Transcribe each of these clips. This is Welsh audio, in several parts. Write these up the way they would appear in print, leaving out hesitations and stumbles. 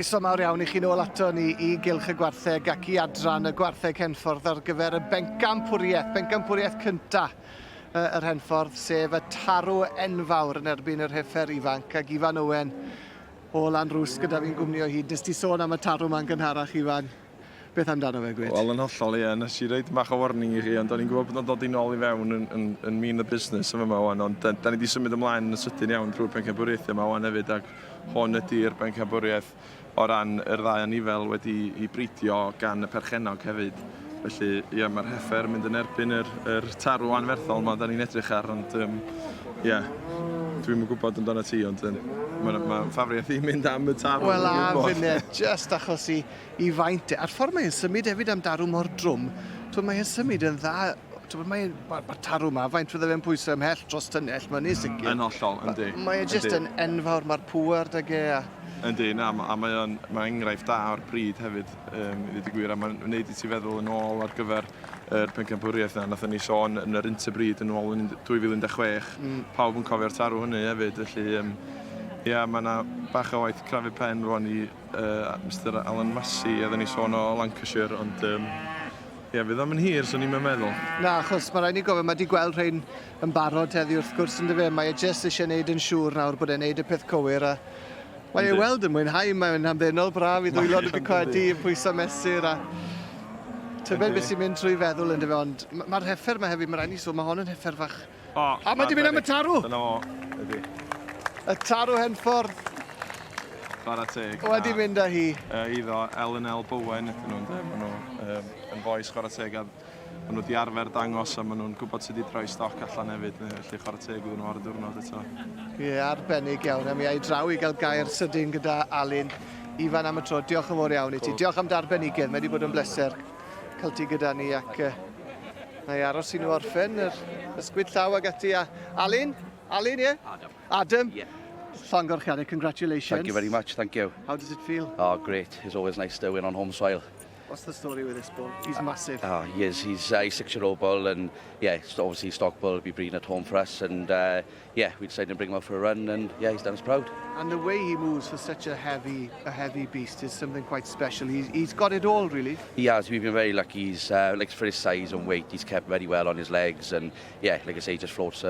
Croeso mawr iawn i chi nôl ato ni i Gylch y Gwartheg ac i adran y Gwartheg Henffordd ar gyfer y bencampwriaeth, bencampwriaeth cynta yr Henffordd, sef y tarw enfawr yn erbyn yr heffer ifanc ac Ifan Owen o Lanrwst gyda fi'n gwmni o hyd. Nes ti sôn am y tarw ma'n gynharach, Ifan? Beth amdano fe, gwed? Wel, yn hollol, ie. Nes i roid bach o warning i chi, ond o'n i'n gwybod bod o'n dod i nôl i fewn yn, yn, yn mean the business yn fyma wan, ond da, da ni wedi symud ymlaen yn sydyn iawn drwy'r pencampwriaethau yma wan hefyd, ac hwn ydy'r bencampwriaeth o ran yr ddau anifel wedi i bridio gan y perchennog hefyd. Felly, ie, mae'r heffer yn mynd yn erbyn yr, yr tarw anferthol yma da ni'n edrych ar, ond um, ie, dwi'm yn gwybod amdano ti, ond um, mae'n ma ffafriaeth i mynd am y tarw. Wel, a finne, just achos i, i faint e. A'r ffordd mae'n symud hefyd am darw mor drwm, twyd, mae e'n symud yn dda. Twyd, mae'n, mae'r ma tarw yma, faint fydde fe'n pwyso ymhell dros tunnell, mae'n ei sicr. Yn hollol, yndi. Mae e jyst yn enfawr, mae'r pŵer 'da ge. A... Yndi, na, a mae o'n mae enghraifft da o'r bryd hefyd, i ddweud y gwir, a mae'n wneud i ti feddwl yn ôl ar gyfer yr pencampwriaeth 'na. Nathon ni sôn yn yr Interbreed yn ôl yn 2016, pawb yn cofio'r tarw hynny hefyd, felly um, ia, mae yna bach o waith crafu pen rwan i Mister Alan Massey, oedden ni sôn o Lancashire, ond um, ie, fydd o'm yn hir, swn i'n meddwl. Na, achos mae rhaid ni gofio, mae wedi gweld rhain yn barod heddi wrth gwrs, yn dyfe? Mae e jyst eisiau gwneud yn siŵr nawr bod e'n gwneud y peth cywir a mae e weld yn mwynhau, mae'n hamddenol braf i ddwylo wedi codi, yn pwyso mesur a tybed beth sy'n mynd trwy feddwl yn dyfe, ond mae'r heffer yma hefyd, mae rhaid ni sôn, mae hon yn heffer fach. O, a mae 'di mynd am y tarw! Dyna fo, ydy. Y tarw Henffordd. Chwarae teg. Wedi mynd â hi. Iddo, L&L Bowen ydyn nhw, ynde? Maen nhw um, yn fois chwarae teg a maen nhw wedi arfer dangos a maen nhw'n gwybod sut i droi stoc allan hefyd, felly chwarae teg iddyn nhw ar y diwrnod eto. Ie, yeah, arbennig iawn. A mi ai draw i gael gair sydyn gyda Alun. Ifan am y tro, diolch yn fawr iawn i ti. Diolch am dy arbenigedd, mae wedi bod yn bleser cael ti gyda ni ac Na i aros i nhw orffen yr ysgwyd llaw ag ati. A Alun? Alun, ie? Yeah? Adam. Adam? Yeah. Llongyfarchiadau, congratulations. Thank you very much, thank you. How does it feel? Oh, great. It's always nice to win on home soil. What's the story with this bull? He's massive. Oh, he is. He's a 6-year-old bull and, yeah, obviously stock bull, be breeding at home for us and, yeah, we decided to bring him out for a run and, yeah, he's done us proud. And the way he moves for such a heavy beast is something quite special. He's got it all, really. He has. We've been very lucky. He's, like, for his size and weight, he's kept very well on his legs and, yeah, like I say, he just floats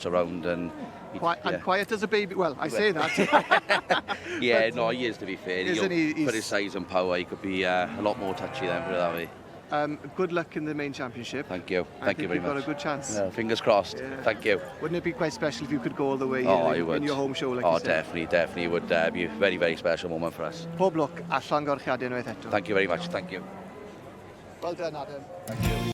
around and... He, And quiet as a baby. Well, I say that. Yeah, no, he is, to be fair. Isn't he? For his size and power, he could be a lot more touchy than, put it that way. Good luck in the main championship. Thank you. I Thank think you very you've got much. a good chance. Yeah, fingers crossed. Thank you. Wouldn't it be quite special if you could go all the way Oh, here it would. in your home show, like Oh, you said? Definitely, definitely. It would be a very, very special moment for us. Pob lwc a llongyfarchiadau unwaith eto. Thank you very much. Thank you. Well done, Adam. Thank you.